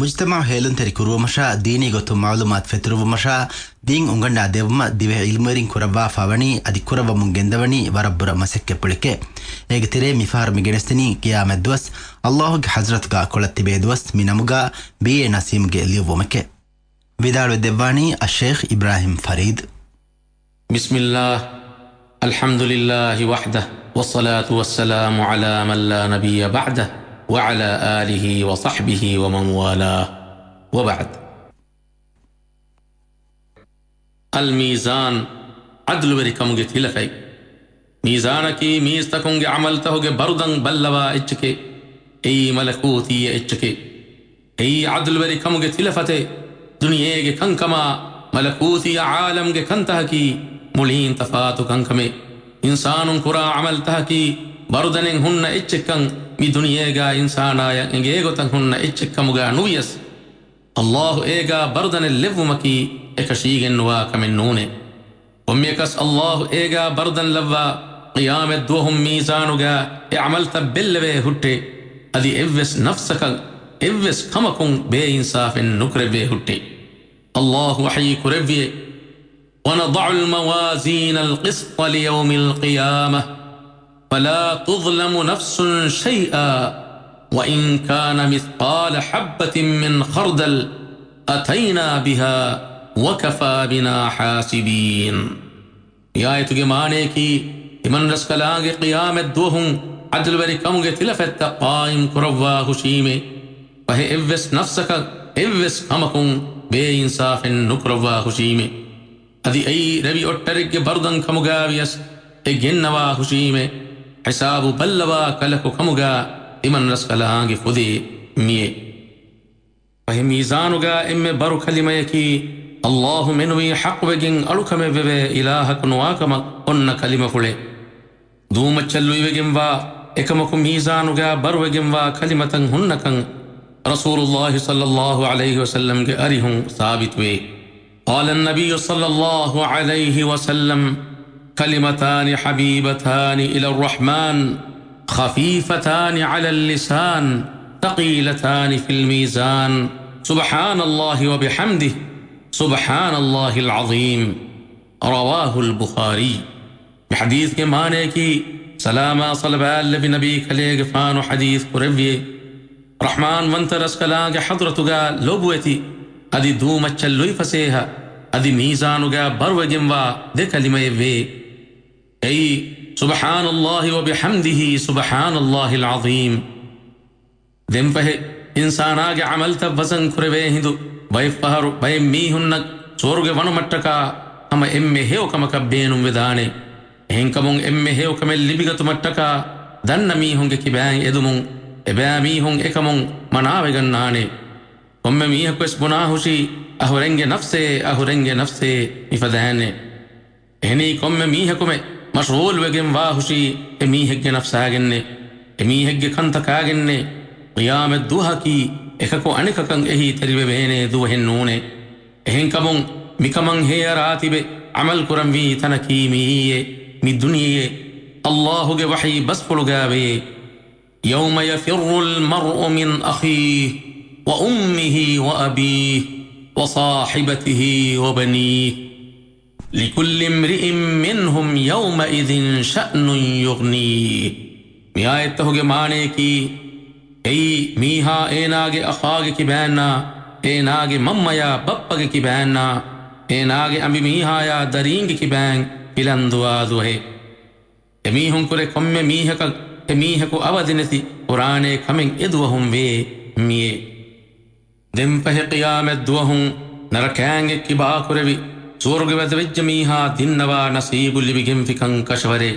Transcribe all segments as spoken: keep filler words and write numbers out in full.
މުޖްތަމަޢު ހޭލުންތެރި ކުރުވުމަށާ، ދީނީ ގޮތުން މަޢުލޫމާތު ފެތުރުވުމަށާ، ދީން އުނގަންނާ ދެއްވުމަށް ދިވެހި ޢިލްމުވެރިން ކުރައްވާފާވަނީ އަދި ކުރައްވަމުން ގެންދަވަނީ ވަރަށް ބުރަ މަސައްކަތްޕުޅެކޭ. އޭގެ ތެރޭ މިފަހަރު މި ގެނެސްދިނީ ޤިޔާމަތް ދުވަސް، އައްލާހުގެ ޙަޟްރަތުގާ ކޮޅަށް ތިބޭ ދުވަސް މި ނަމުގާ ބީ އޭ ނަސީމްގެ ލިޔުއްވުމެކޭ. ވިދާޅުވެ ދެއްވާނީ އައްޝައިޚް އިބްރާހިމް ފަރީދު. بسم الله، الحمد لله وحده، والصلاة والسلام على من لا نبي بعده، وعلى آله وصحبه ومن والاه، وبعد. އަލްމީޒާން، ޢަދުލުވެރިކަމުގެ ތިލަފަތް. މީޒާނަކީ މީސްތަކުންގެ ޢަމަލުތަކުގެ ބަރުދަން ބައްލަވާ އެއްޗެކޭ. އެއީ މަލަކޫތީ އެއްޗެކޭ. އެއީ ޢަދުލުވެރިކަމުގެ ތިލަފަތެއް. ދުނިޔޭގެ ކަންކަމާ، މަލަކޫތީ ޢާލަމްގެ ކަންތަކަކީ މުޅީން ތަފާތު ކަންކަމެއް. އިންސާނުން ކުރާ ޢަމަލުތަކަކީ ބަރުދަނެއް ހުންނަ އެއްޗެއްކަން މި ދުނިޔޭގާ އިންސާނާޔަށް އެނގޭ ގޮތަށް ހުންނަ އެއްޗެއްކަމުގާ ނުވިޔަސް، އައްލާހު އޭގާ ބަރުދަނެއް ލެއްވުމަކީ އެކަށީގެންނުވާ ކަމެއް ނޫނޭ. ކޮންމެއަކަސް އައްލާހު އޭގާ ބަރުދަން ލައްވާ، ޤިޔާމަތް ދުވަހުން މީޒާނުގާ އެ ޢަމަލުތައް ބެއްލެވޭ ހުއްޓޭ. އަދި އެއްވެސް ނަފްސަކަށް އެއްވެސް ކަމަކުން ބޭއިންސާފެއް ނުކުރެއްވޭ ހުއްޓޭ. އައްލާހު ވަޙީ ކުރެއްވިއޭ، وَنَضَعُ الْمَوَازِينَ الْقِسْطَ لِيَوْمِ الْقِيَامَةِ فَلَا تُظْلَمُ نَفْسٌ شَيْئًا وَإِنْ كَانَ مِثْقَالَ حَبَّةٍ مِنْ خَرْدَلٍ أَتَيْنَا بِهَا وَكَفَى بِنَا حَاسِبِينَ. މި އާޔަތުގެ މާނަޔަކީ، ތިމަންރަސްކަލާނގެ ޤިޔާމަތް ދުވަހުން ޢަދުލުވެރިކަމުގެ ތިލަފަތްތައް ޤާއިމް ކުރައްވާ ހުށީމޭ. ފަހެ އެއްވެސް ނަފްސަކަށް އެއްވެސް ކަމަކުން ބޭއިންސާފެއް ނުކުރައްވާ ހުށީމޭ. އަދި އެއީ ރެވި އޮށްޓަރެއްގެ ބަރުދަން ކަމުގާ ވިޔަސް އެ ގެންނަވާ ހުށީމޭ. ހިސާބު ބައްލަވާ ކަލަކު ކަމުގާ ތިމަންރަސްކަލާނގެ ފުދޭ މިއޭ. ފަހެ މީޒާނުގާ އެންމެ ބަރު ކަލިމަޔަކީ، އައްލާހު މެނުވީ ޙައްޤުވެގެން އަޅުކަމެއްވެވޭ އިލާހަކު ނުވާކަމަށް އޮންނަ ކަލިމަފުޅެއް. ދޫމައްޗަށް ލުއިވެގެންވާ، އެކަމަކު މީޒާނުގާ ބަރުވެގެންވާ ކަލިމަތައް ހުންނަކަން ރަސޫލުއްލާހި ޞައްލައްލާހު ޢަލައިހި ވަސައްލަމްގެ އަރިހުން ސާބިތުވޭ. قال النبي صلى الله عليه وسلم: كلمتان حبيبتان إلى الرحمن، خفيفتان على اللسان، ثقيلتان في الميزان، سبحان الله وبحمده، سبحان الله العظيم. رواه البخاري. މި ޙަދީޘްގެ މާނަޔަކީ، ސަލާމާ ޞަލަވާތްލެއްވި ނަބީ ކަލޭގެފާނު ޙަދީޘް ކުރެއްވިއޭ، ރަޙްމާންވަންތަ ރަސްކަލާނގެ ޙަޟްރަތުގާ ލޯބުވެތި އަދި ދޫމައްޗަށް ލުއިފަސޭހަ އަދި މީޒާނުގާ ބަރުވެގެންވާ ދެ ކަލިމައެއްވޭ. އެއީ، سبحان الله وبحمده، سبحان الله العظيم. ދެންފަހެ، އިންސާނާގެ ޢަމަލްތައް ވަޒަން ކުރެވޭ ހިނދު، ބައެއްފަހަރު ބައެއް މީހުންނަށް ސުވަރުގެ ވަނުމަށްޓަކާ ހަމަ އެންމެ ހެޔޮ ކަމަކަށް ބޭނުންވެދާނެ. އެހެންކަމުން އެންމެ ހެޔޮ ކަމެއް ލިބިގަތުމަށްޓަކާ ދަންނަ މީހުންގެ ކިބައިން އެދުމުން އެބައިމީހުން އެކަމުން މަނާވެގަންނާނެ. ކޮންމެ މީހަކުވެސް ބުނާހުށީ، އަހުރެންގެ ނަފްސޭ، އަހުރެންގެ ނަފްސޭ މިފަދައިންނޭ. އެހެނީ ކޮންމެ މީހަކުމެ މަޝްޣޫލްވެގެން ވާހުށީ އެ މީހެއްގެ ނަފްސާގެންނޭ، އެ މީހެއްގެ ކަންތަކާގެންނޭ. ޤިޔާމަތް ދުވަހަކީ އެކަކު އަނެކަކަށް އެހީތެރިވެވޭނޭ ދުވަހެއް ނޫނޭ. އެހެންކަމުން މިކަމަށް ހޭއަރާ ތިބެ ޢަމަލް ކުރަންވީ ތަނަކީ މިއީއޭ، މި ދުނިޔެއޭ. އައްލާހުގެ ވަޙީ ބަސްފުޅުގާވޭ، يوم يفر المرء من أخيه وأمه وأبيه وصاحبته وبنيه لكل امرئ منهم يومئذ شأن يغنيه. މި އާޔަތްތަހުގެ މާނަޔަކީ، އެއީ މީހާ އޭނާގެ އަޚާގެ ކިބައިންނާ، އޭނާގެ މަންމަޔާ ބައްޕަގެ ކިބައިންނާ، އޭނާގެ އަނބިމީހާޔާ ދަރީންގެ ކިބައިން ފިލަންދުވާ ދުވަހެއް. އެމީހުންކުރެ ކޮންމެ މީހަކަށް އެމީހަކު އަވަދިނެތި ކުރާނޭ ކަމެއް އެދުވަހުން ވޭ މިއޭ. ދެންފަހެ ޤިޔާމަތް ދުވަހުން ނަރަކައިން އެއްކިބާކުރެވި، ސުވަރުގެ ވަދެވިއްޖެ މީހާ ދިންނަވާ ނަސީބު ލިބިގެންފިކަން ކަށަވަރޭ.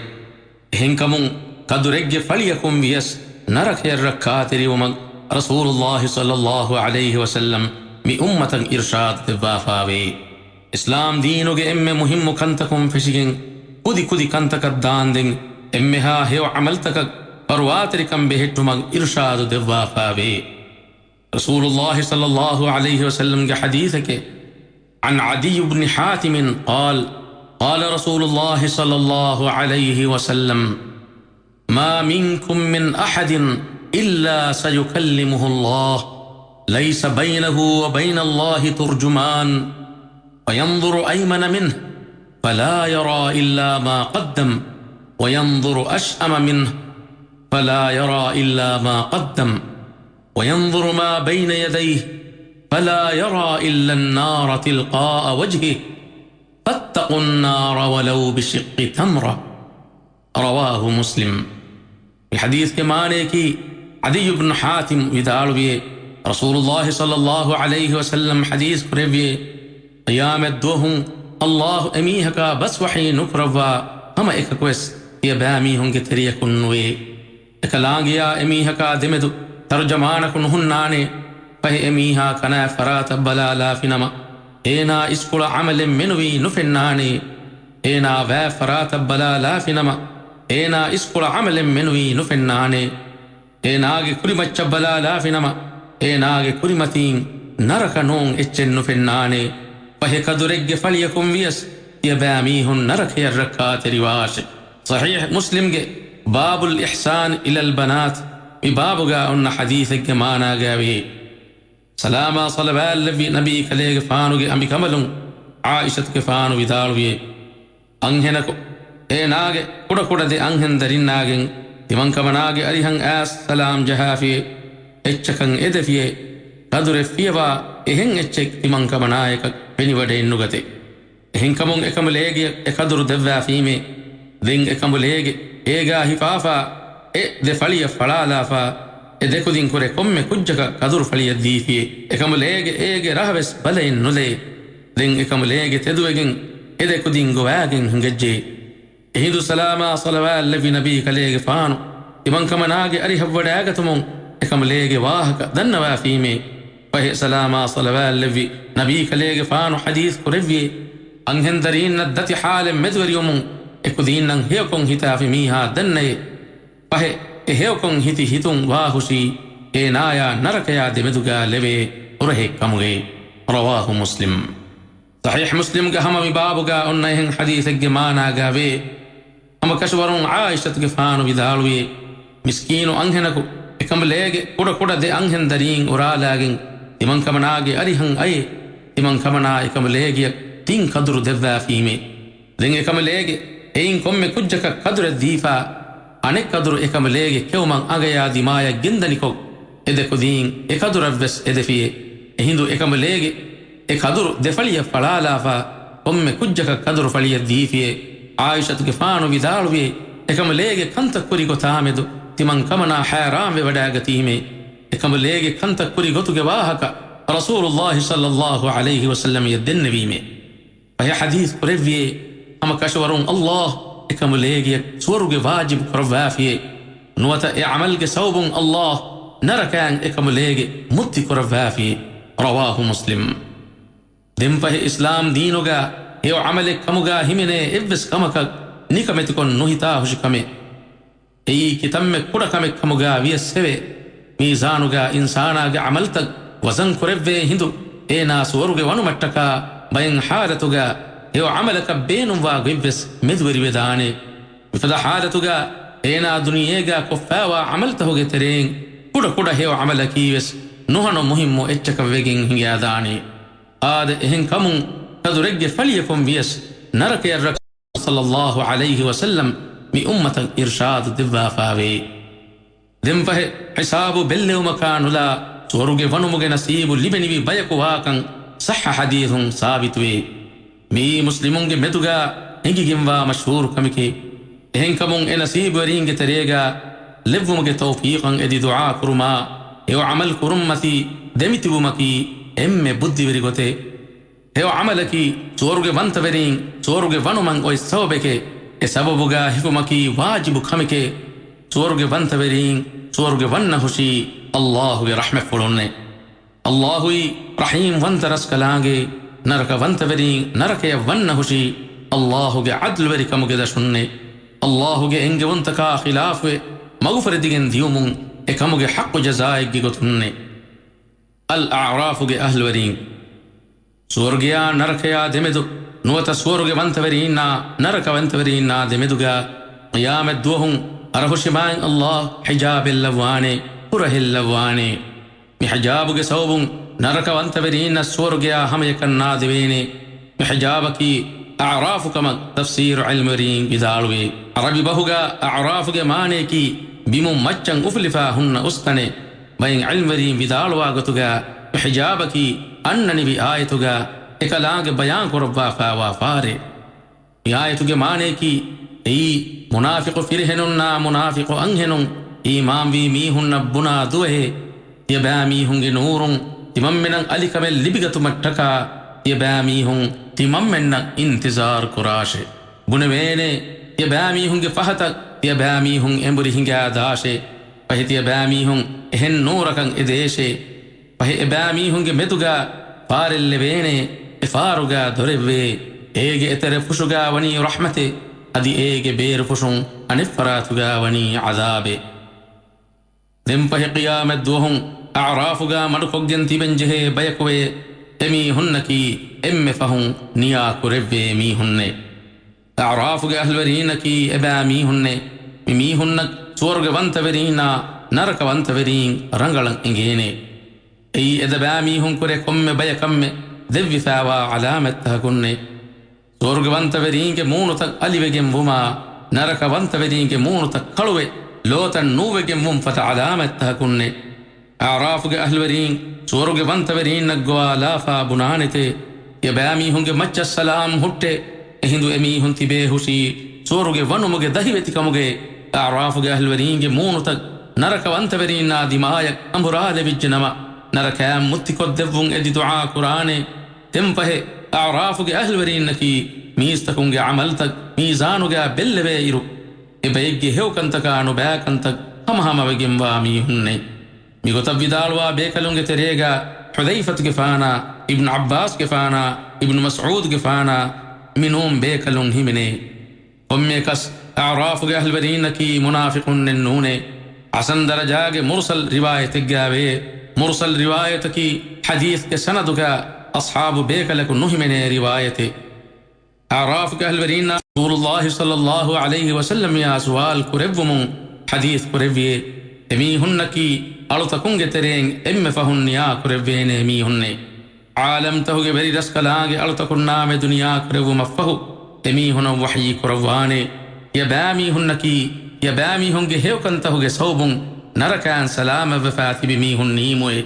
އެހެންކަމުން ކަދުރެއްގެ ފަޅިއަކުން ވިޔަސް ނަރަކަޔަށް ރައްކާތެރިވުމަށް ރަސޫލުއްލާހި ޞައްލައްލާހު ޢަލައިހި ވަސައްލަމް މި އުއްމަތަށް އިރްޝާދު ދެއްވާފާވޭ. އިސްލާމް ދީނުގެ އެންމެ މުހިއްމު ކަންތަކުން ފެށިގެން، ކުދި ކުދި ކަންތަކަށް ދާންދެން، އެންމެހާ ހެޔޮ ޢަމަލްތަކަށް ފަރުވާތެރިކަން ބެހެއްޓުމަށް އިރްޝާދު ދެއްވާފާވޭ. ރަސޫލުއްލާހި ޞައްލައްލާހު ޢަލައިހި ވަސައްލަމްގެ ޙަދީޘެކޭ، عن عدي بن حاتم قال، قال رسول الله صلى الله عليه وسلم، ما منكم من أحد إلا سيكلمه الله ليس بينه وبين الله ترجمان، فينظر أيمن منه فلا يرى إلا ما قدم، وينظر أشأم منه فلا يرى إلا ما قدم، وينظر ما بين يديه فلا يرى إلا النار تلقاء وجهه، فاتقوا النار ولو بشق تمرة. رواه مسلم. މި ޙަދީޘްގެ މާނަޔަކީ، ޢަދިއްޔު ބްނު ޙާތިމް ވިދާޅުވިއޭ، ރަސޫލުﷲ ޞައްލަﷲ ޢަލައިހި ވަސައްލަމް ޙަދީޘް ކުރެއްވިއޭ، ޤިޔާމަތް ދުވަހު ﷲ އެމީހަކާ ބަސް ވަޙީ ނުކުރައްވާ ހަމަ އެކަކުވެސް ތިޔަބައިމީހުންގެ ތެރެޔަކުން ނުވޭ. އެކަލާނގެޔާ އެމީހަކާ ދެމެދު ތަރުޖަމާނަކު ނުހުންނާނެ. ފަހެ އެމީހާ ކަނާތް ފަރާތަށް ބަލާލާފިނަމަ، އޭނާ އިސްކުޅަ ޢަމަލެއް މެނުވީ ނުފެންނާނެ. އޭނާ ވާތް ފަރާތަށް ބަލާލާފިނަމަ، އޭނާ އިސްކުޅަ ޢަމަލެއް މެނުވީ ނުފެންނާނެ. އޭނާގެ ކުރިމައްޗަށް ބަލާލާފިނަމަ، އޭނާގެ ކުރިމަތީން ނަރަކަ ނޫން އެއްޗެއް ނުފެންނާނެ. ފަހެ ކަދުރެއްގެ ފަޅިޔަކުން ވިޔަސް ތިޔަބައިމީހުން ނަރަކަޔަށް ރައްކާތެރިވާށެ. ޞަޙީޙް މުސްލިމްގެ ބާބުލް އިޙްސާން އިލަލް ބަނާތް، މި ބާބުގާ އޮންނަ ޙަދީޘެއްގެ މާނާގާވޭ، ސަލާމާ ޞަލަވާތްލެއްވި ނަބީ ކަލޭގެފާނުގެ އަނބިކަނބަލުން ޢާއިޝަތުގެފާނު ވިދާޅުވިއޭ، އަންހެނަކު އޭނާގެ ކުޑަކުޑަ ދެ އަންހެން ދަރިންނާގެން ތިމަންކަމަނާގެ އަރިހަށް އައިސް ސަލާމް ޖަހާފިއޭ، އެއްޗަކަށް އެދެފިއޭ، ކަދުރެއް ފިޔަވާ އެހެން އެއްޗެއް ތިމަންކަމަނާޔަކަށް ފެނިވަޑައެއްނުގަތޭ. އެހެންކަމުން އެކަނބަލޭގެޔަށް އެ ކަދުރު ދެއްވާފީމޭ. ދެން އެކަނބަލޭގެ އޭގާ ހިފާފާ، އެ ދެ ފަޅިޔަށް ފަޅާލާފާ، އެ ދެކުދިން ކުރެ ކޮންމެ ކުއްޖަކަށް ކަދުރު ފަޅިޔަށް ދީފިއޭ. އެކަނބަލޭގެ އޭގެ ރަހަވެސް ބަލައެއް ނުލޭ. ދެން އެކަނބަލޭގެ ތެދުވެގެން އެ ދެކުދިން ގޮވާގެން ހިނގައްޖެ. އެހިނދު ސަލާމާ ޞަލަވާތްލެއްވި ނަބީ ކަލޭގެފާނު ތިމަންކަމަނާގެ އަރިހަށްވަޑައިގަތުމުން އެކަނބަލޭގެ ވާހަކަ ދަންނަވާފީމޭ. ފަހެ ސަލާމާ ޞަލަވާތްލެއްވި ނަބީ ކަލޭގެފާނު ޙަދީޘް ކުރެއްވިއޭ، އަންހެން ދަރީންނަށް ދަތި ޙާލެއް މެދުވެރިވުމުން އެކުދީންނަށް ހެޔޮކޮން ހިތާފި މީހާ ދަންނައޭ. ފަހެ އެ ހެޔޮކޮން ހިތި ހިތުން ވާހުށީ އޭނާޔާ ނަރަކަޔާ ދެމެދުގާ ލެވޭ ހުރަހެއް ކަމުގައި. ރަވާހު މުސްލިމް. ޞަޙީޙް މުސްލިމްގެ ހަމަ މި ބާބުގާ އޮންނަ އެހެން ޙަދީޘެއްގެ މާނާގާވޭ، ހަމަ ކަށަވަރުން ޢާއިޝަތުގެފާނު ވިދާޅުވިއޭ، މިސްކީނު އަންހެނަކު އެކަނބަލޭގެ ކުޑަކުޑަ ދެ އަންހެން ދަރީން އުރާލާގެން ތިމަންކަމަނާގެ އަރިހަށް އައޭ، ތިމަންކަމަނާ އެކަނބަލޭގެޔަށް ތިން ކަދުރު ދެއްވާފީމޭ. ދެން އެކަނބަލޭގެ އެއިން ކޮންމެ ކުއްޖަކަށް ކަދުރެއް ދީފާ، އަނެއް ކަދުރު އެކަނބަލޭގެ ކެއުމަށް އަނގަޔާ ދިމާޔަށް ގެންދަނިކޮށް، އެ ދެ ކުދީން އެ ކަދުރަށްވެސް އެދެފިއޭ. އެހިނދު އެކަނބަލޭގެ އެ ކަދުރު ދެ ފަޅިޔަށް ފަޅާލާފާ، ކޮންމެ ކުއްޖަކަށް ކަދުރު ފަޅިޔަށް ދީފިއޭ. ޢާއިޝަތުގެފާނު ވިދާޅުވިއޭ، އެކަނބަލޭގެ ކަންތައް ކުރި ގޮތާމެދު ތިމަންކަމަނާ ޙައިރާންވެވަޑައިގަތީމޭ. އެކަނބަލޭގެ ކަންތައް ކުރި ގޮތުގެ ވާހަކަ ރަސޫލުﷲ ޞައްލަﷲ ޢަލައިހި ވަސައްލަމަޔަށް ދެންނެވީމޭ. ފަހެ ޙަދީޘް ކުރެއްވިއޭ، ހަމަ ކަށަވަރުން ﷲ އެކަނބަލޭގެޔަށް ސުވަރުގެ ވާޖިބު ކުރައްވާފިއޭ. ނުވަތަ އެ ޢަމަލްގެ ސަބަބުން ﷲ ނަރަކައިން އެކަނބަލޭގެ މުއްތި ކުރައްވާފިއޭ. ރަވާހު މުސްލިމް. ދެންފަހެ އިސްލާމް ދީނުގަ ހެޔޮ ޢަމަލެއް ކަމުގަ ހިމެނޭ އެއްވެސް ކަމަކަށް ނިކަމެތިކޮށް ނުހިތާހުށި ކަމެއް. އެއީ ކިތަންމެ ކުޑަ ކަމެއް ކަމުގަ ވިޔަސް އެވެ. މީޒާނުގަ އިންސާނާގެ ޢަމަލްތައް ވަޒަން ކުރެއްވޭ ހިނދު، އޭނާ ސުވަރުގެ ވަނުމަށްޓަކާ ބައެއް ޙާލަތުގަ ހެޔޮ ޢަމަލަކަށް ބޭނުންވާ ގޮތްވެސް މެދުވެރިވެދާނެ. މިފަދަ ޙާލަތުގަ އޭނާ ދުނިޔޭގަ ކޮށްފައިވާ ޢަމަލްތަކުގެ ތެރެއިން ކުޑަ ކުޑަ ހެޔޮ ޢަމަލަކީވެސް ނުހަނު މުހިއްމު އެއްޗަކަށް ވެގެން ހިނގާދާނެ. އާދެ، އެހެން ކަމުން ކަދުރެއްގެ ފަޅިޔަކުން ވިޔަސް ނަރަކަޔަށް ރައްކާ ޞައްލަﷲ ޢަލައިހި ވަސައްލަމް މި އުއްމަތަށް އިރްޝާދު ދެއްވާފާވޭ. ދެންފަހެ ޙިސާބު ބެއްލެވުމަކާ ނުލާ ސުވަރުގެ ވަނުމުގެ ނަސީބު ލިބެނިވި ބަޔަކު ވާކަން ޞައްޙަ ޙަދީޘުން ސާބިތުވޭ. މިއީ މުސްލިމުންގެ މެދުގާ އެނގިގެންވާ މަޝްހޫރު ކަމެކޭ. އެހެންކަމުން އެ ނަސީބުވެރީންގެ ތެރޭގާ ލެއްވުމުގެ ތައުފީޤަށް އެދި ދުޢާ ކުރުމާ، ހެޔޮ ޢަމަލު ކުރުންމަތީ ދެމިތިބުމަކީ އެންމެ ބުއްދިވެރި ގޮތެއް. ހެޔޮ ޢަމަލަކީ ސުވަރުގެ ވަންތަވެރީން ސުވަރުގެ ވަނުމަށް އޮތް ސަބަބެކޭ. އެ ސަބަބުގާ ހިފުމަކީ ވާޖިބު ކަމެކޭ. ސުވަރުގެ ވަންތަވެރީން ސުވަރުގެ ވަންނަ ހުށީ ﷲ ގެ ރަޙްމަތްފުޅުންނޭ. ﷲ އީ ރަޙީމް ވަންތަ ރަސްކަލާނގެ، ނަރަކަ ވަންތަވެރީން ނަރަކަޔަށް ވަންނަ ހުށީ ﷲ ގެ ޢަދްލުވެރިކަމުގެ ދަށުންނޭ. ﷲ ގެ އެންގެވުންތަކާ ޚިލާފުވެ މަގުފުރެދިގެން ދިޔުމުން އެ ކަމުގެ ޙައްޤު ޖަޒާއެއްގެ ގޮތުންނޭ. އަލްއަޢްރާފުގެ އަހްލުވެރީން. ސުވަރުގެޔާ ނަރަކަޔާ ދެމެދު ނުވަތަ ސުވަރުގެ ވަންތަވެރީންނާ ނަރަކަ ވަންތަވެރީންނާ ދެމެދުގާ ޤިޔާމަތް ދުވަހުން އަރަހުށި މާތް ﷲ ޙިޖާބެއް ލައްވާނޭ، ހުރަހެއް ލައްވާނޭ. މި ޙިޖާބުގެ ސަބަބުން ނަރަކަވަންތަވެރީންނަށް ސުވަރުގެޔާ ހަމަޔަކަށް ނާދެވޭނެ. މި ޙިޖާބަކީ އަޢްރާފު ކަމަށް ތަފްސީރު ޢިލްމުވެރީން ވިދާޅުވޭ. ޢަރަބި ބަހުގަ އަޢްރާފުގެ މާނަޔަކީ ބިމުން މައްޗަށް އުފުލިފާ ހުންނަ އުސްތަނެއް. ބައެއް ޢިލްމުވެރީން ވިދާޅުވާ ގޮތުގަ މި ޙިޖާބަކީ އަންނަނިވި އާޔަތުގަ އެކަލާނގެ ބަޔާން ކުރައްވާފާވާ ފާރެއް. މި އާޔަތުގެ މާނަޔަކީ އެއީ، މުނާފިޤު ފިރިހެނުންނާ މުނާފިޤު އަންހެނުން އީމާންވީ މީހުންނަށް ބުނާ ދުވަހެއް، ތިޔަބައިމީހުންގެ ނޫރުން ތިމަންމެނަށް އަލިކަމެއް ލިބިގަތުމަށްޓަކާ، ތިޔަބައިމީހުން ތިމަންމެންނަށް އިންތިޒާރު ކުރާށޭ. ބުނެވޭނެ، ތިޔަބައިމީހުންގެ ފަހަތަށް ތިޔަބައިމީހުން އެނބުރި ހިނގާ ދާށޭ. ފަހެ ތިޔަބައިމީހުން އެހެން ނޫރަކަށް އެދޭށޭ. ފަހެ އެބައިމީހުންގެ މެދުގަ ފާރެއް ލެވޭނެ، އެ ފާރުގަ ދޮރެއްވޭ. އޭގެ އެތެރެ ފުށުގަ ވަނީ ރަޙްމަތެއް، އަދި އޭގެ ބޭރު ފުށުން އަނެއްފަރާތުގަ ވަނީ ޢަޛާބެއް. ދެން ފަހެ ޤިޔާމަތް ދުވަހު އަޢްރާފުގަ މަޑުކޮށްގެން ތިބެންޖެހޭ ބަޔަކުވޭ. އެމީހުންނަކީ އެންމެ ފަހުން ނިޔާ ކުރެއްވޭ މީހުންނޭ. އަޢްރާފުގެ އަހްލުވެރީންނަކީ އެބައިމީހުންނޭ. މި މީހުންނަށް ސުވަރުގަވަންތަވެރީންނާ ނަރަކަވަންތަވެރީން ރަނގަޅަށް އެނގޭނެ. އެއީ އެދެބައިމީހުންކުރެ ކޮންމެ ބަޔަކަށްމެ ދެއްވިފައިވާ ޢަލާމަތްތަކަކުންނޭ. ސުވަރުގަވަންތަވެރީންގެ މޫނުތައް އަލިވެގެން ވުމާ، ނަރަކަވަންތަވެރީންގެ މޫނުތައް ކަޅުވެ، ލޯތައް ނޫވެގެން ވުން ފަދަ ޢަލާމަތްތަކަކުންނޭ. އަޢްރާފުގެ އަހްލުވެރީން ސުވަރުގެ ވަންތަވެރީންނަށް ގޮވާ ލާފާ ބުނާނެތޭ، ތިޔަބައިމީހުންގެ މައްޗަށް ސަލާމް ހުއްޓޭ، އެހިނދު އެމީހުން ތިބޭ ހުށީ ސުވަރުގެ ވަނުމުގެ ދަހިވެތިކަމުގައި. އަޢްރާފުގެ އަހްލުވެރީންގެ މޫނުތައް ނަރަކަވަންތަވެރީންނާ ދިމާޔަށް އަނބުރާލެވިއްޖެނަމަ، ނަރަކައިން މުއްތިކޮށްދެއްވުން އެދި ދުޢާ ކުރާނެ. ދެންފަހެ އަޢްރާފުގެ އަހްލުވެރީންނަކީ މީސްތަކުންގެ ޢަމަލްތައް މީޒާނުގަ ބެއްލެވޭއިރު، އެބައެއްގެ ހެޔޮކަންތަކާ ނުބައިކަންތައް ހަމަހަމަވެގެންވާ މީހުންނޭ. މިގޮތަށް ވިދާޅުވާ ބޭކަލުންގެ ތެރޭގަ ޙުޛައިފަތުގެފާނާ، އިބްނު ޢައްބާސްގެފާނާ، އިބްނު މަސްޢޫދުގެފާނާ މިނޫން ބޭކަލުން ހިމެނޭ. ކޮންމެއަކަސް އަޢްރާފުގެ އަހްލުވެރީންނަކީ މުނާފިޤުންނެއް ނޫނޭ. ޙަސަން ދަރަޖާގެ މުރުސަލް ރިވާޔަތެއްގައިވޭ. މުރުސަލް ރިވާޔަތަކީ ޙަދީޘްގެ ސަނަދުގަ އަޞްޙާބު ބޭކަލަކު ނުހިމެނޭ ރިވާޔަތެއް. އަޢްރާފުގެ އަހްލުވެރީންނާ ރަސޫލުﷲ ޞައްލަﷲ ޢަލައިހި ވަސައްލަމްއާ ސުވާލު ކުރެއްވުމުން ޙަދީޘް ކުރެއްވިއޭ. އެމީހުންނަކީ އަޅުތަކުންގެ ތެރެއިން އެންމެ ފަހުން ނިޔާ ކުރެއްވޭނެ މީހުންނޭ. ޢާލަމްތަހުގެ ވެރިރަސްކަލާނގެ އަޅުތަކުންނާމެދު ނިޔާ ކުރެއްވުމަށްފަހު، އެމީހުނަށް ވަޙީ ކުރައްވާނެ، ތިޔަބައިމީހުންނަކީ، ތިޔަބައިމީހުންގެ ހެޔޮކަންތަހުގެ ސަބަބުން ނަރަކައިން ސަލާމަތްވެފާ ތިބި މީހުން ނީމުއޭ.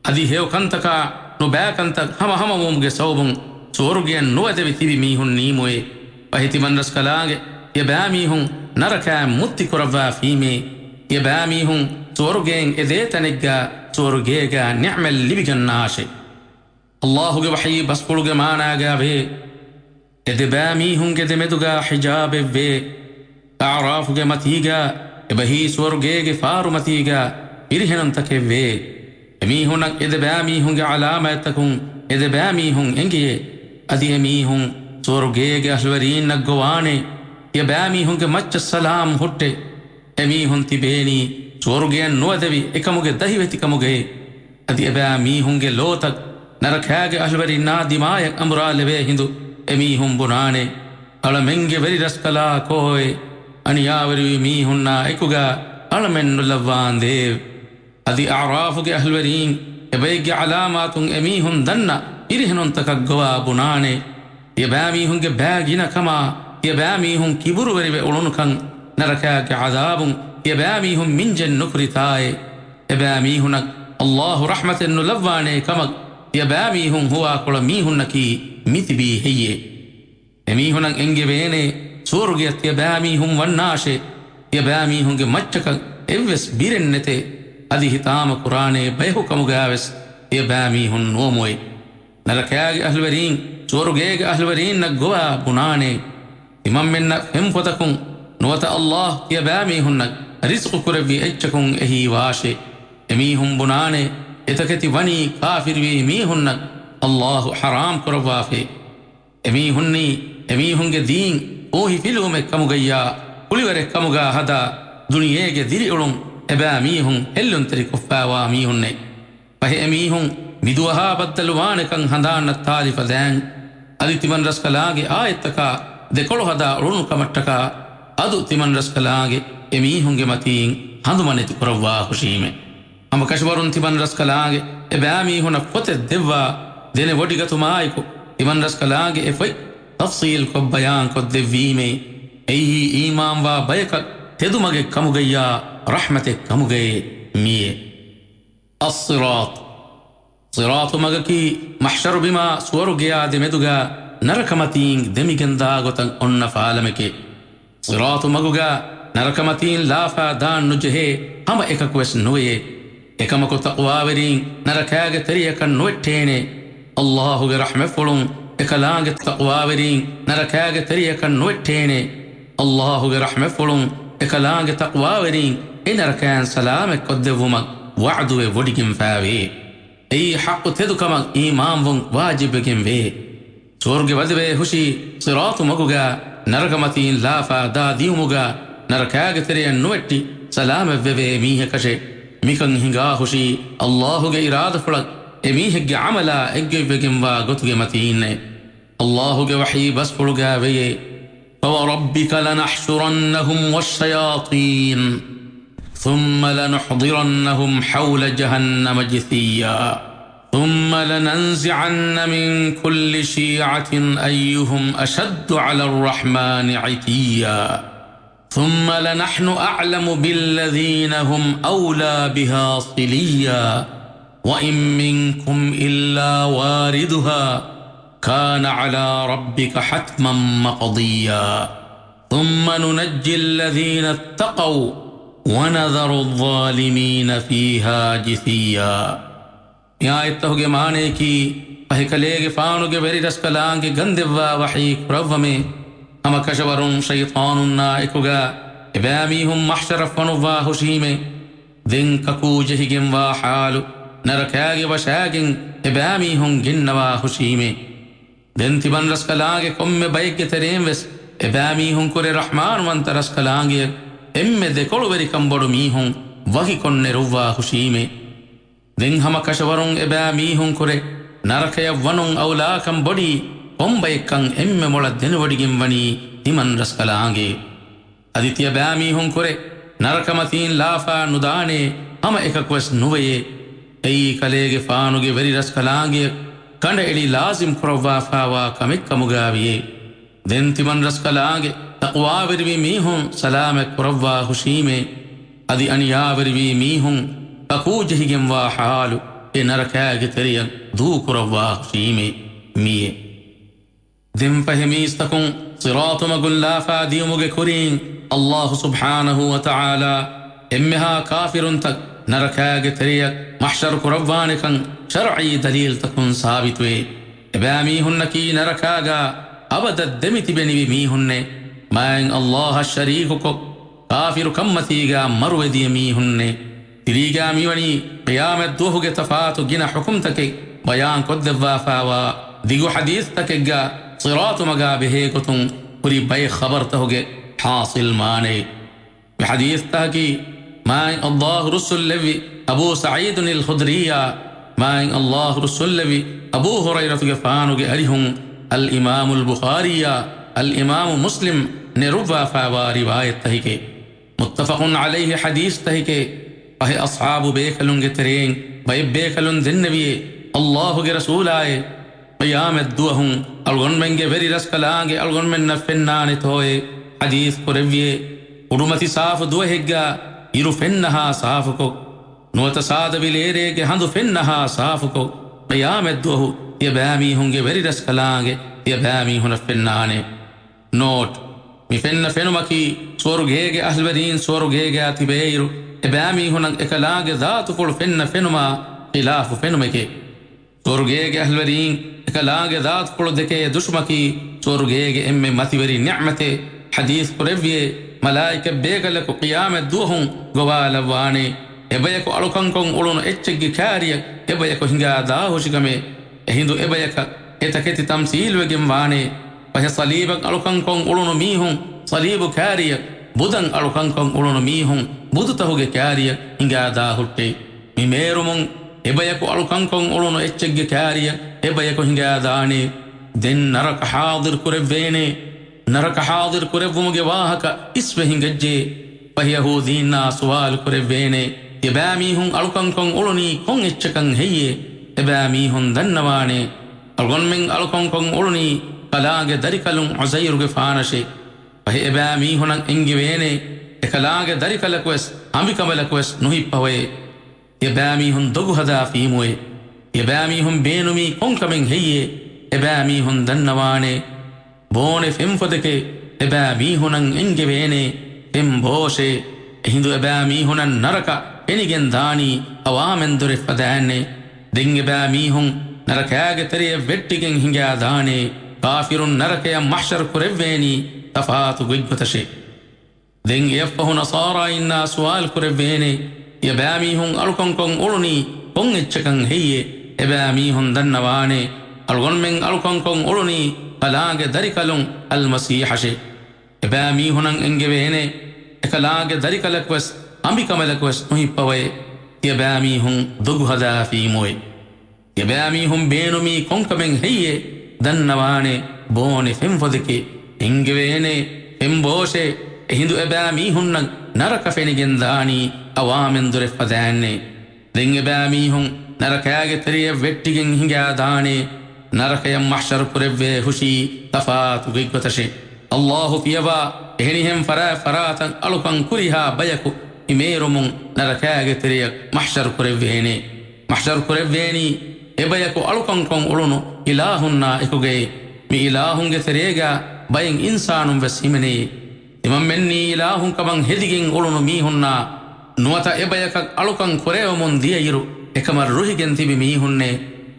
އަދި ހެޔޮކަންތަކާ ނުބައިކަންތައް ހަމަހަމަވުމުގެ ސަބަބުން ސުވަރުގެއަށް ނުވަދެވި ތިބި މީހުން ނީމުއޭ. ފަހެ ތިމަންރަސްކަލާނގެ، ތިޔަބައިމީހުން ނަރަކައިން މުއްތި ކުރައްވާފީމޭ. ތިޔަބައިމީހުން ސުވަރުގެއިން އެދޭ ތަނެއްގަ ސުވަރުގޭގަ ނިޢުމަތް ލިބިގަންނާށޭ. ﷲ ގެ ވަޙީ ބަސްފުޅުގެ މާނާގައިވޭ، އެދެބައިމީހުންގެ ދެމެދުގަ ޙިޖާބެއްވޭ. އަޢްރާފުގެ މަތީގަ އެބަހީ ސުވަރުގޭގެ ފާރުމަތީގަ ފިރިހެނުންތަކެއްވޭ. އެމީހުންނަށް އެދެބައިމީހުންގެ ޢަލާމާތްތަކުން އެދެބައިމީހުން އެނގެޔޭ. އަދި އެމީހުން ސުވަރުގޭގެ އަހްލުވެރީންނަށް ގޮވާނެ، ތިޔަބައިމީހުންގެ މައްޗަށް ސަލާމް ހުއްޓޭ. އެމީހުން ތިބޭނީ ސުވަރުގެއަށް ނުވަދެވި އެކަމުގެ ދަހިވެތިކަމުގައޭ. އަދި އެބައިމީހުންގެ ލޯތައް ނަރަކާގެ އަހްލުވެރިންނާ ދިމާޔަށް އަނބުރާލެވޭ ހިނދު އެމީހުން ބުނާނެ، އަޅަމެންގެ ވެރިރަސްކަލާ ކޯއޭ؟ އަނިޔާވެރިވި މީހުންނާ އެކުގަ އަޅަމެން ނުލައްވާނދޭވެ. އަދި އަޢްރާފުގެ އަހްލުވެރީން އެބައެއްގެ ޢަލާމާތުން އެމީހުން ދަންނަ ފިރިހެނުންތަކަށް ގޮވާ ބުނާނެ، ތިޔަބައިމީހުންގެ ބައި ގިނަކަމާ، ތިޔަބައިމީހުން ކިބުރުވެރިވެ އުޅުނުކަން، ނަރަކާގެ ޢަޛާބުން ތިޔަބައިމީހުން މިންޖެއް ނުކުރިތާއޭ؟ އެބައިމީހުނަށް ﷲ ރަޙްމަތެއް ނުލައްވާނޭ ކަމަށް ތިޔަބައިމީހުން ހުވާކޮޅަށް މީހުންނަކީ މިތިބީ ހެއްޔޭ؟ އެމީހުނަށް އެންގެވޭނޭ ސުވަރުގެއަށް ތިޔަބައިމީހުން ވަންނާށޭ، ތިޔަބައިމީހުންގެ މައްޗަކަށް އެއްވެސް ބިރެއް ނެތޭ، އަދި ހިތާމަ ކުރާނޭ ބަޔަކު ކަމުގައިވެސް ތިޔަބައިމީހުން ނުވަމުއޭ. ނަރަކާގެ އަހްލުވެރީން ސުވަރުގޭގެ އަހްލުވެރީންނަށް ގޮވާ ބުނާނޭ، ތިމަންމެންނަށް ފެންފޮތަކުން ނުވަތަ ﷲ ތިޔަބައިމީހުންނަށް ރިޒުޤު ކުރެއްވި އެއްޗަކުން އެހީވާށޭ. އެމީހުން ބުނާނޭ، އެތަކެތި ވަނީ ކާފިރުވި މީހުންނަށް ﷲ ޙަރާމް ކުރައްވާފައޭ. އެމީހުންނީ އެމީހުންގެ ދީން އޫހިފިލުވުމެއް ކަމުގައްޔާ، ކުޅިވަރެއް ކަމުގަ ހަދާ، ދުނިޔޭގެ ދިރިއުޅުން އެބައިމީހުން ހެއްލުންތެރިކޮށްފައިވާ މީހުންނޭ. ފަހެ އެމީހުން މިދުވަހާ ބައްދަލުވާނެކަން ހަނދާންނަށް ތާލިފަ ދާން. އަދި ތިމަންރަސްކަލާނގެ އާޔަތްތަކާ ދެކޮޅު ހަދާ އުޅުނުކަމަށްޓަކާ، އަދު ތިމަންރަސްކަލާނގެ އެމީހުންގެ މަތީން ހަނދުމަނެތި ކުރައްވާ ހުށީމެ. ހަމަކަށަވަރުން ތިމަން ރަސްކަލާނގެ އެބައިމީހުނަށް ފޮތެއް ދެއްވާ ދެނެވޮޑިގަތުމާއެކު، ތިމަން ރަސްކަލާނގެ އެ ފޮތް ތަފްސީލްކޮށް ބަޔާންކޮށްދެއްވީމޭ. އެއީ އީމާންވާ ބަޔަކަށް ތެދުމަގެއް ކަމުގައްޔާ ރަޙްމަތެއް ކަމުގައޭ މިއޭ. އައްޞިރާޠު. ޞިރާޠު މަގަކީ މަޙްޝަރުބިމާ ސުވަރުގެޔާ ދެމެދުގާ ނަރަކަމަތީން ދެމިގެންދާ ގޮތަށް އޮންނަ ފާލަމެކޭ. ޞިރާޠު މަގުގާ ނަރަކަމަތީން ލާފާ ދާން ނުޖެހޭ ހަމަ އެކަކުވެސް ނުވެޔޭ. އެކަމަކު ތަޤްވާވެރީން ނަރަކާގެ ތެރެޔަކަށް ނުވެއްޓޭނެ. އައްލާހުގެ ރަޙްމަތްފުޅުން އެކަލާނގެ ތަޤްވާވެރީން ނަރަކާގެ ތެރެޔަކަށް ނުވެއްޓޭނެ. އައްލާހުގެ ރަޙްމަތްފުޅުން އެކަލާނގެ ތަޤްވާވެރީން އެ ނަރަކައިން ސަލާމަތްކޮށްދެއްވުމަށް ވަޢުދުވެ ވޮޑިގެންފާވޭ. އެއީ ޙައްޤު ތެދުކަމަށް އީމާންވުން ވާޖިބްވެގެންވޭ. ސުވަރުގެ ވަދެވޭ ހުށީ ޞިރާޠު މަގުގާ ނަރަކަމަތީން ލާފާ ދާ ދިޔުމުގާ ނަރަކާގެ ތެރެޔަށް ނުވެއްޓި ސަލާމަތްވެވޭ މީހަކަށެ. މިކަން ހިނގާ ހުށީ އައްލާހުގެ އިރާދަފުޅަށް އެ މީހެއްގެ ޢަމަލާ އެއްގޮތްވެގެންވާ ގޮތުގެ މަތީންނޭ. އައްލާހުގެ ވަޙީ ބަސްފުޅުގާ ވެޔޭ. فوربك لنحشرنهم والشياطين ثم لنحضرنهم حول جهنم جثيا ثم لننزعن من كل شيعة أيهم أشد على الرحمن عتيا ثم لنحن أعلم بالذين هم أولى بها صليا وإن منكم إلا واردها كان على ربك حتما مقضيا ثم ننجي الذين اتقوا ونذر الظالمين فيها جثيا. މި އާޔަތްތަހުގެ މާނަޔަކީ، ފަހެކަލޭގެފާނުގެ ވެރިރަސްކަލާނގެ ގަންދެއްވާ ވަޙީ ކުރައްވަމޭ. ހަމަކަށަވަރުން ޝައިޠާނުންނާ އެކުގާ އެބައިމީހުން މަޙްޝަރަށް ފޮނުއްވާ ހުށީމޭ. ދެން ކަކޫ ޖެހިގެންވާ ޙާލު، ނަރަކާގެ ވަށާގެން އެބައިމީހުން ގެންނަވާ ހުށީމޭ. ދެން ތިމަން ރަސްކަލާނގެ ކޮންމެ ބައެއްގެ ތެރެއިން ވެސް އެބައިމީހުންކުރެ ރަޙްމާންވަންތަ ރަސްކަލާނގެއަށް އެންމެ ދެކޮޅުވެރިކަން ބޮޑު މީހުން ވަކިކޮށް ނެރުއްވާ ހުށީމޭ. ދެން ހަމަ ކަށަވަރުން އެބައިމީހުންކުރެ ނަރަކަޔަށް ވަނުން އައުލާކަން ބޮޑީ ކޮންބައެއްކަން އެންމެ މޮޅަށް ދެނެވޮޑިގެންވަނީ ތިމަން ރަސްކަލާނގެ. އަދި ތިޔަބައިމީހުންކުރެ ނަރަކަމަތީން ލާފާ ނުދާނޭ ހަމަ އެކަކުވެސް ނުވެޔޭ. އެއީ ކަލޭގެފާނުގެ ވެރިރަސްކަލާނގެ ކަނޑައެޅި ލާޒިމް ކުރައްވާފާވާ ކަމެއްކަމުގާވިޔޭ. ދެން ތިމަން ރަސްކަލާނގެ ތަޤްވާވެރިވި މީހުން ސަލާމަތް ކުރައްވާ ހުށީމޭ. އަދި އަނިޔާވެރިވީ މީހުން ކަކޫ ޖެހިގެންވާ ޙާލު އެ ނަރަކާގެ ތެރެޔަށް ދޫކުރައްވާ ހުށީމޭ. މިއޭ. ދެން ފަހެ މީސްތަކުން ޞިރާޠު މަގުން ލާފާ ދިޔުމުގެ ކުރީން، އައްލާހު ސުބްޙާނަހޫ ވަތަޢާލާ އެންމެހާ ކާފިރުންތައް ނަރަކާގެ ތެރެޔަށް މަޙްޝަރު ކުރައްވާނެކަން ޝަރުޢީ ދަލީލްތަކުން ސާބިތުވޭ. އެބައިމީހުންނަކީ ނަރަކާގާ އަބަދަށް ދެމިތިބެނިވި މީހުންނޭ. މާތް އައްލާހަށް ޝަރީކުކޮށް، ކާފިރު ކަންމަތީގާ މަރުވެދިޔަ މީހުންނޭ. ތިރީގާ މިވަނީ ޤިޔާމަތްދުވަހުގެ ތަފާތު ގިނަ ޙުކުމްތަކެއް ބަޔާންކޮށްދެއްވާފާވާ ދިގު ޙަދީޘްތަކެއްގާ ޞިރާޠު މަގާ ބެހޭގޮތުން ހުރި ބައެއް ޚަބަރުތަކުގެ ޙާޞިލް މާނައެއް. މި ޙަދީޘްތަކަކީ މާތް އައްލާހު ރުއްސުންލެއްވި އަބޫ ސަޢީދުން އަލް ޚުދްރީއާ، މާތް އައްލާހު ރުއްސުންލެއްވި އަބޫ ހުރައިރަތުގެފާނުގެ އަރިހުން އަލްއިމާމު އަލް ބުޚާރީއާ، އަލްއިމާމު މުސްލިމް ނެރުއްވާފާވާ ރިވާޔަތްތަކެކޭ. މުއްތަފަޤުން ޢަލައިހި ޙަދީޘްތަކެކޭ. ފަހެ އަޞްޙާބު ބޭކަލުންގެ ތެރެއިން ބައެއް ބޭކަލުން ދެންނެވިއޭ، އައްލާހުގެ ރަސޫލާއޭ، ޤިޔާމަތްދުވަހުން އަޅުގަނޑުމެންގެ ވެރި ރަސްކަލާނގެ އަޅުގަނޑުމެންނަށް ފެންނާނެތޯއޭ؟ ޙަދީޘް ކުރެއްވިއޭ، އުޑުމަތި ސާފު ދުވަހެއްގާ އިރު ފެންނަހާ ސާފުކޮށް، ނުވަތަ ސާދަ ވިލޭރޭގެ ހަނދު ފެންނަހާ ސާފުކޮށް، ޤިޔާމަތްދުވަހު ތިޔަބައިމީހުންގެ ވެރި ރަސްކަލާނގެ ތިޔަބައިމީހުނަށް ފެންނާނެ. ނޯޓް، މި ފެންނަ ފެނުމަކީ ސުވަރުގޭގެ އަހްލުވެރީން ސުވަރުގޭގާ ތިބޭއިރު އެބައިމީހުނަށް އެކަލާނގެ ޒާތުފުޅު ފެންނަ ފެނުމާ ޚިލާފު ފެނުމެކޭ. ސުވަރުގޭގެ އަހްލުވެރީން އެކަލާނގެ ޒާތުފުޅު ދެކޭ ދުށުމަކީ ސުވަރުގޭގެ އެންމެ މަތިވެރި ނިޢުމަތެއް. ޙަދީޘް ކުރެއްވިއޭ، މަލާއިކަތް ބޭކަލަކު ޤިޔާމަތް ދުވަހުން ގޮވާލައްވާނެ، އެބަޔަކު އަޅުކަންކޮށް އުޅުނު އެއްޗެއްގެ ކާރިޔަށް އެބަޔަކު ހިނގާ ދާހުށިކަމެއް. އެހިނދު އެބަޔަކަށް އެތަކެތި ތަމްސީލުވެގެން ވާނެ. ފަހެ ޞަލީބަށް އަޅުކަންކޮށް އުޅުނު މީހުން ޞަލީބު ކާރިޔަށް، ބުދަށް އަޅުކަންކޮށް އުޅުނު މީހުން ބުދުތަހުގެ ކާރިޔަށް ހިނގާ ދާހުއްޓޭ. މި މޭރުމުން އެބަޔަކު އަޅުކަންކޮށް އުޅުނު އެއްޗެއްގެ ކާރިޔަށް އެބަޔަކު ހިނގާ ދާނެ. ދެން ނަރަކަ ޙާޟިރު ކުރެއްވޭނެ. ނަރަކަ ޙާޟިރު ކުރެއްވުމުގެ ވާހަކަ އިސްވެ ހިނގައްޖެ. ފަހެ ޔަހޫދީންނާ ސުވާލު ކުރެއްވޭނެ، ތިޔަބައިމީހުން އަޅުކަންކޮށް އުޅުނީ ކޮން އެއްޗަކަށް ހެއްޔޭ؟ އެބައިމީހުން ދަންނަވާނެ. އަޅުގަނޑުމެން އަޅުކަންކޮށް އުޅުނީ ކަލާނގެ ދަރިކަލުން ޢުޒައިރުގެފާނަށޭ. ފަހެ އެބައިމީހުނަށް އެންގެވޭނެ، އެކަލާނގެ ދަރިކަލަކުވެސް އަނބިކަނބަލަކުވެސް ނުހިއްޕަވައޭ. ތިޔަބައިމީހުން ދޮގުހަދާފީމުވެ. ތިޔަބައިމީހުން ބޭނުމީ ކޮންކަމެއް ހެއްޔޭ؟ އެބައިމީހުން ދަންނަވާނެ. ބޯނެ ފެންފޮދެކޭ. އެބައިމީހުނަށް އެންގެވޭނެ ފެން ބޯށޭ. އެހިނދު އެބައިމީހުނަށް ނަރަކަ ފެނިގެން ދާނީ އަވާމެން ދޮރެއް ފަދައިންނޭ. ދެން އެބައިމީހުން ނަރަކާގެ ތެރެޔަށް ވެއްޓިގެން ހިނގާ ދާނޭ. ކާފިރުން ނަރަކަޔަށް މަޙްޝަރު ކުރެއްވޭނީ ތަފާތު ގޮތްގޮތަށޭ. ދެން އެއަށްފަހު ނަޞާރާއިންނާ ސުވާލު ކުރެއްވޭނެ، ތިޔަބައިމީހުން އަޅުކަންކޮށް އުޅުނީ ކޮން އެއްޗަކަށް ހެއްޔޭ؟ އެބައިމީހުން ދަންނަވާނެ، އަޅުގަނޑުމެން އަޅުކަންކޮށް އުޅުނީ ކަލާނގެ ދަރިކަލުން އަލްމަސީޙަށޭ. އެބައިމީހުނަށް އެންގެވޭނެ، އެކަލާނގެ ދަރިކަލަކުވެސް އަނބިކަނބަލަކުވެސް ނުހިއްޕަވައޭ. ތިޔަބައިމީހުން ދޮގުހަދާފީމުވެ. ތިޔަބައިމީހުން ބޭނުމީ ކޮންކަމެއް ހެއްޔޭ؟ ދަންނަވާނެ ބޯނެ ފެންފޮދެކޭ. އެންގެވޭނެ ފެންބޯށޭ. އެހިނދު އެބައިމީހުންނަށް ނަރަކަ ފެނިގެން ދާނީ އަވާމެން ދޮރެއް ފަދައިންނޭ. ދެން އެބައިމީހުން ނަރަކާގެ ތެރެޔަށް ވެއްޓިގެން ހިނގާ ދާނޭ. ނަރަކަޔަށް މަޙްޝަރު ކުރެއްވޭ ހުށީ ތަފާތު ގޮތްގޮތަށޭ. ﷲ ފިޔަވާ އެހެނިހެން ފަރާތް ފަރާތަށް އަޅުކަން ކުރިހާ ބަޔަކު މި މޭރުމުން ނަރަކާގެ ތެރެޔަށް މަޙްޝަރު ކުރެއްވޭނެ. މަޙްޝަރު ކުރެއްވޭނީ އެބަޔަކު އަޅުކަންކޮށް އުޅުނު އިލާހުންނާ އެކުގައޭ. މި އިލާހުންގެ ތެރޭގާ ބައެއް އިންސާނުން ވެސް ހިމެނޭ. ތިމަންމެންނީ އިލާހުން ކަމަށް ހެދިގެން އުޅުނު މީހުންނާ ނުވަތަ އެބަޔަކަށް އަޅުކަން ކުރެވެމުން ދިޔައިރު އެކަމަށް ރުހިގެން ތިބި މީހުންނޭ.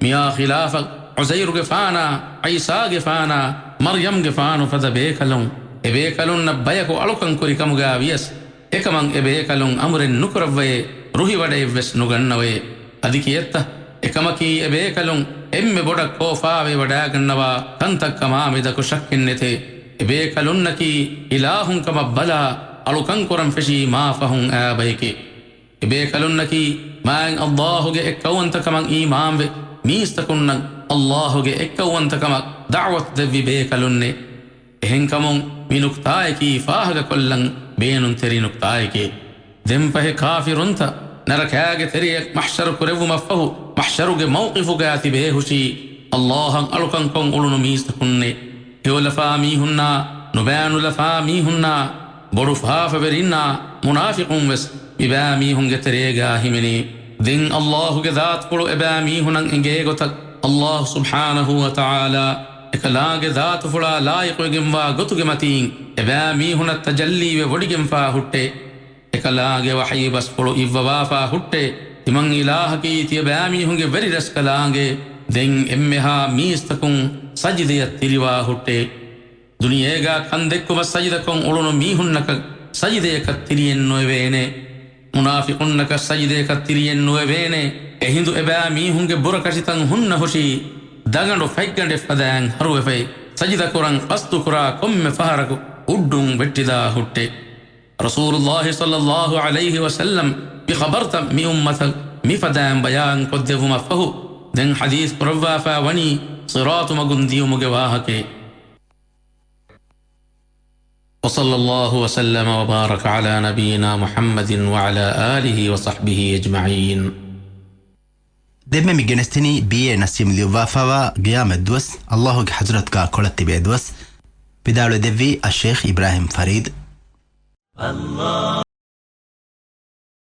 މިއާ ޚިލާފަށް ޢުޒައިރުގެފާނާ، ޢީސާގެފާނާ، މަރްޔަމްގެފާނު ފަދަ ބޭކަލުން، އެބޭކަލުންނަށް ބަޔަކު އަޅުކަން ކުރި ކަމުގާ ވިޔަސް، އެކަމަށް އެބޭކަލުން އަމުރެއް ނުކުރައްވައޭ، ރުހިވަޑައެއްވެސް ނުގަންނަވައޭ. އަދި ކިއެއްތަ؟ އެކަމަކީ އެބޭކަލުން އެންމެ ބޮޑަށް ކޯފާވެވަޑައިގަންނަވާ ކަންތައްކަމާ މެދަކު ޝައްކެއްނެތޭ. އެބޭކަލުންނަކީ އިލާހުން ކަމަށް ބަލާ، އަޅުކަން ކުރަން ފެށީ މާ ފަހުން އައި ބަޔެކޭ. އެބޭކަލުންނަކީ މާތް ﷲ ގެ އެއްކައުވަންތަކަމަށް އީމާންވެ، މީސްތަކުންނަށް ﷲ ގެ އެއްކައުވަންތަކަމަށް ދަޢުވަތު ދެއްވި ބޭކަލުންނޭ. އެހެންކަމުން މި ނުކްތާއަކީ ފާހަގަކޮށްލަން ބޭނުންތެރި ނުކްތާއެކޭ. ދެންފަހެ ކާފިރުންތައް ނަރަކާގެ ތެރެޔަށް މަޙްޝަރު ކުރެއްވުމަށްފަހު، މަޙްޝަރުގެ މައުޤިފުގާ ތިބޭހުށީ، ﷲ އަށް އަޅުކަންކޮށް އުޅުނު މީސްތަކުންނޭ. ހެޔޮލަފާ މީހުންނާ، ނުބައިނުލަފާ މީހުންނާ، ބޮޑު ފާފަވެރިންނާ، މުނާފިޤުން ވެސް މިބައިމީހުންގެ ތެރޭގާ ހިމެނޭ. ދެން ﷲ ގެ ޛާތުފުޅު އެބައިމީހުނަށް އެނގޭ ގޮތަށް، ﷲ ސުބްޙާނަހޫ ވަތަޢާލާ އެކަލާނގެ ޛާތުފުޅާ ލާއިޤުވެގެންވާ ގޮތުގެ މަތީން އެބައިމީހުނަށް ތަޖައްލީވެ ވޮޑިގެންފާ ހުއްޓޭ. އެކަލާނގެ ވަޙީ ބަސްފުޅު އިއްވަވާފާ ހުއްޓޭ. ތިމަން އިލާހަކީ ތިޔަބައިމީހުންގެ ވެރިރަސްކަލާނގެ. ދެން އެންމެހާ މީސްތަކުން ސަޖިދަޔަށް ތިރިވާ ހުއްޓޭ. ދުނިޔޭގާ ކަންދެއްކުމަށް ސަޖިދަކޮށް އުޅުނު މީހުންނަކަށް ސަޖިދަޔަކަށް ތިރިއެއް ނުވެވޭނެ. މުނާފިޤުންނަކަށް ސަޖިދަޔަކަށް ތިރިއެއް ނުވެވޭނެ. އެހިނދު އެބައިމީހުންގެ ބުރަކަށިތައް ހުންނަ ހުށީ ދަގަނޑު ފަތްގަނޑެއް ފަދައިން ހަރުވެފައި، ސަޖިދަކުރަން ޤަޞްދުކުރާ ކޮންމެ ފަހަރަކު އުއްޑުން ވެއްޓިދާ ހުއްޓޭ. ރަސޫލުﷲ ޞައްލަﷲ ޢަލައިހި ވަސައްލަމް މި ޚަބަރުތައް މި އުއްމަތަށް މިފަދައިން ބަޔާން ކޮށްދެއްވުމަށްފަހު، ދެން ޙަދީޘް ކުރައްވާފައި ވަނީ ޞިރާޠު މަގުން ދިޔުމުގެ ވާހަކައެއް. وصلى الله وسلم وبارك على نبينا محمد وعلى آله وصحبه أجمعين. ދެންމެ މި ގެނެސްދިނީ ބީ.އޭ ނަސީމް ލިޔުއްވާފައިވާ ޤިޔާމަތް ދުވަސް، ﷲ ގެ ޙަޟްރަތުގާ ކޮޅަށް ތިބޭ ދުވަސް. ވިދާޅުވެ ދެއްވީ އައްޝައިޚް އިބްރާހީމް ފަރީދު.